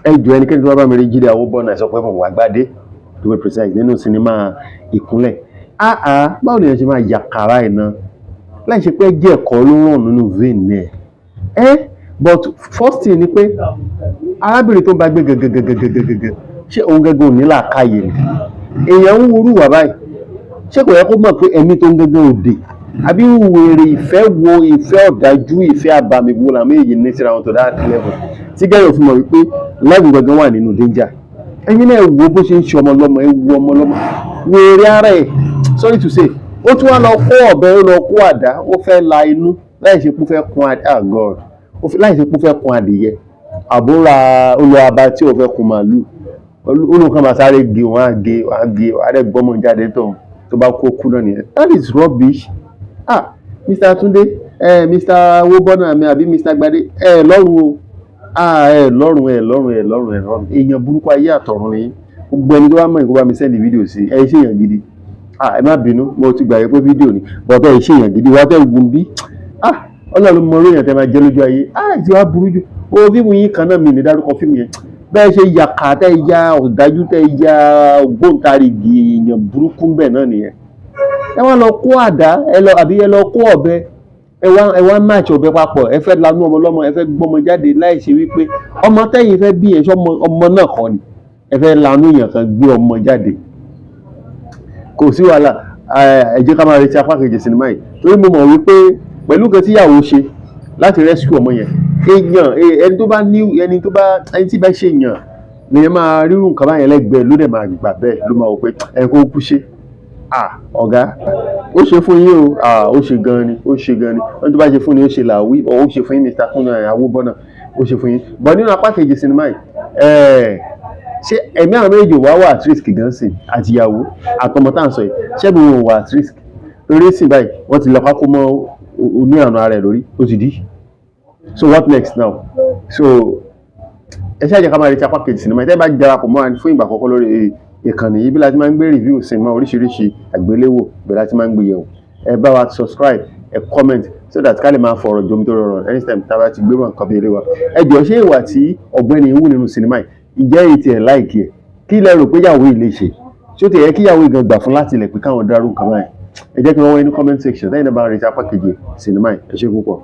Ẹ jọ̀ọ́, ẹnikẹ́ni tó bá bá mi rí Jídé Awóbọ́nà, ẹ sọ pé mo wà gbádé, to be precise, nínú sinimá Ìkúnlẹ̀. Ah ah, báwo ni ẹ ṣe máa yàkàrà ẹ̀ náà láì ṣe pé ẹ̀jẹ̀ ẹ̀kọ́ ló ràn nínú vein ẹ̀ ẹ́? But first thing ni pé arábìnrin tó ń bá gbé gẹ́gẹ́gẹ́gẹ́gẹ́gẹ́, ṣé òun gẹ́gẹ́ ò ní làákàyè ni? Èèyàn ń wúrú wà báyìí, ṣé kò yẹ kó mọ̀ pé ẹ̀mí tó ń gẹ́gẹ́ òde àbí wèrè? Ìfẹ́ wo? Ìfẹ́ ọ̀dájú, ìfẹ́ àbàmì wo làwọn méjèèjì ní síra wọn to that level tí gẹ́gẹ́ òfin mọ̀ wípé level gangan wà nínú danger? Ẹ̀yin náà wo bó ṣe ń ṣe ọmọ lọ́mọ. Ẹ wo ọmọ lọ́mọ, wèrè ara ẹ̀, sorry to say. Ó tún wá lọ kó ọ̀bẹ, ó lọ kó àdá, ó fẹ́ la inú láì ṣe pé ó fẹ́ kun adìyẹ. Ah God, láì ṣe pé ó fẹ́ kun adìyẹ àbúrà, ó lọ abá tí ó fẹ́ kun màálù. Ó lóun kàn máa sáré gé wọn, á gé, á gé, á dẹ̀ gbọ́mọ jáde tó bá kó kú náà nìyẹn. That is rubbish. Ah, Mr. Tunde, Mr. Awobona mi àbí Mr. Gbadé, ẹ lọ́rùn o. Ah, ẹ lọ́rùn, ẹ lọ́rùn, ẹ lọ́rùn, ẹ lọ́rùn. Èèyàn burúkú ayé àtọ̀run ni. Gbogbo ẹni tó bá mọ̀ ní kó bá mi send fídíò sí ẹ. Ṣe èèyàn gidi. Ah, ẹ má bínú, mo ti gbàgbé pé fídíò ni bọ́tẹ́. Ẹ ṣe èèyàn gidi wá tẹ́ gùn bí. Ah, Ọlọ́run mọ orí èèyàn tẹ́ máa jẹ́ lójú ayé. Ah, ti wá burú jù o. Fíìmù yín kan náà, mi ní dárúkọ fíìmù yẹn. Bẹ́ẹ̀ ṣe yàkà, tẹ́ ya ọ̀dájú, tẹ́ ya ògbóǹtarìgì èèyàn burúkú bẹ́ẹ̀ náà nìyẹn. Ẹ wá lọ kó àdá, ẹ lọ àbí ẹ lọ kó ọ̀bẹ, ẹ wá match ọ̀bẹ papọ̀. Ẹ fẹ́ lanú ọmọ lọ́mọ, ẹ fẹ́ gbọ́mọ jáde láì ṣe wípé ọmọ tẹ́yìn fẹ́ bí ẹ̀ṣọ́ ọmọ náà kọ́ ni. Ẹ fẹ́ lanú èèyàn kan gbé ọmọ jáde. Kò sí wàhálà, ẹ jẹ́ ká máa retí apá kejì sinimá yìí, torí mo mọ̀ wípé pẹ̀lú nǹkan tíyàwó ṣe láti rescue ọmọ yẹn, èèyàn ẹni tó bá ní, ẹni tó bá, ẹni tí bá ṣe èèyàn lèyàn máa rírun nǹkan báyẹn lẹ́gbẹ̀ẹ́, ló dẹ̀ máa gbà bẹ́ẹ̀, ló máa wò pé ẹ kó kú ṣe. Ah, ọ̀gá, ó ṣe fún yín o. Ah, ó ṣe gan ni, ó ṣe gan ni. Wọ́n tó bá ṣe fún ni ó ṣe làwí. Ó ṣe fún yín, Mr. Kúnlẹ̀ Awóbọ́nà, ó ṣe fún yín. But nínú apá kejì sinimá yìí, ṣé ẹ̀mí àwọn méjì wá wà at risk gan sí, àtìyàwó àtọmọ tá à ń sọ yìí? Ṣé mi ò wà at risk? Torí sì báyìí, wọ́n ti lọ pákó mọ́ oní àrùn ara ẹ̀ lórí, ó ti dí. So what next now? So ẹ ṣáà jẹ́ ká máa retí apá kejì sinimá. Tẹ́ bá darapọ̀ mọ́ wa fún ìgbà àkọ́kọ́ lórí ìkànnì yìí, bí la ti máa ń gbé review sinimá oríṣiríṣi àgbéléwò, bẹ́ẹ̀ la ti máa ń gbé yẹ̀wò. Ẹ bá wa subscribe, ẹ comment, so that ká lè máa fọ̀rọ̀ jomi tó rọrùn anytime tá a bá ti gbé wọn nǹkan bí eré wa. Ẹ jọ̀ọ́, ṣé ìwà tí ọ̀gbẹ́ni ń wù nínú sinimá yìí, ìjẹ́ èyí tiẹ̀ like ẹ̀? Kí lẹ rò pé ìyàwó yìí lè ṣe? Ṣé ó ti yẹ kí ìyàwó yìí gan gbà fún láti ilẹ̀ pé káwọn dárú nǹkan báyìí? Ẹ jẹ́ kí wọ́n wáyé ní comment section lẹ́yìn náà. Bá ń retí apá kejì sinimá yìí. Ẹ ṣé púpọ̀.